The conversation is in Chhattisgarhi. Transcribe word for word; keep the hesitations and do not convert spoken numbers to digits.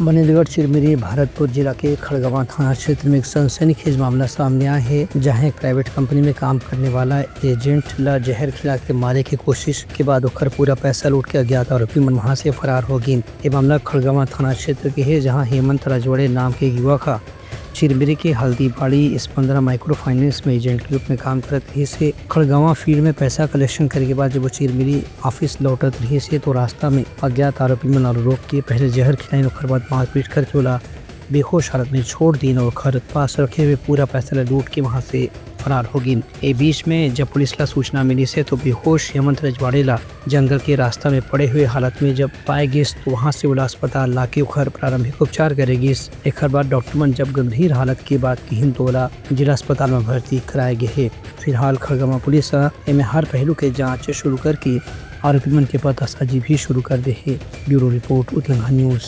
मनेंद्रगढ़ चिरमिरी भरतपुर जिला के खड़गवां थाना क्षेत्र में एक सनसनीखेज मामला सामने आया है, जहां एक प्राइवेट कंपनी में काम करने वाला एजेंट ला जहर खिला के मारे की कोशिश के बाद ओकर पूरा पैसा लूट के अज्ञात आरोपी मन वहां से फरार हो गिन। ये मामला खड़गवां थाना क्षेत्र के है, जहां हेमंत राजवाड़े नाम के युवक हा चिरमिरी के हल्दीबाड़ी स्पंदना माइक्रो फाइनेंस में एजेंट के रूप में काम करत रहिस हे। खड़गवां फील्ड में पैसा कलेक्शन करे के बाद जब वो चिरमिरी ऑफिस लौटत रहिस हे, तो रास्ता में अज्ञात आरोपी मन ला रोक के पहले जहर खिलाइन, ओकर बाद मारपीट करके ओला बेहोश हालत में छोड़ दीन और घर पास रखे हुए पूरा पैसा ला लूट के वहां से फरार हो गिन। ए बीच में जब पुलिस ला सूचना मिलिस हे, तो बेहोश हेमंत रजवाड़े ला जंगल के रास्ता में पड़े हुए हालत में जब पाए गिस, तो वहां से ओला अस्पताल लाके ओखर प्रारंभिक उपचार करे गिस। एखर बाद डॉक्टर मन जब गंभीर हालत के बात किहिन, तो ओला जिला अस्पताल में भर्ती कराए गे हे। फिलहाल खड़गवां पुलिस ह एमे हर पहलू के जांच शुरू करके आरोपी मन के पतासाजी भी शुरू कर दे हे। Bureau report, Utlangha news.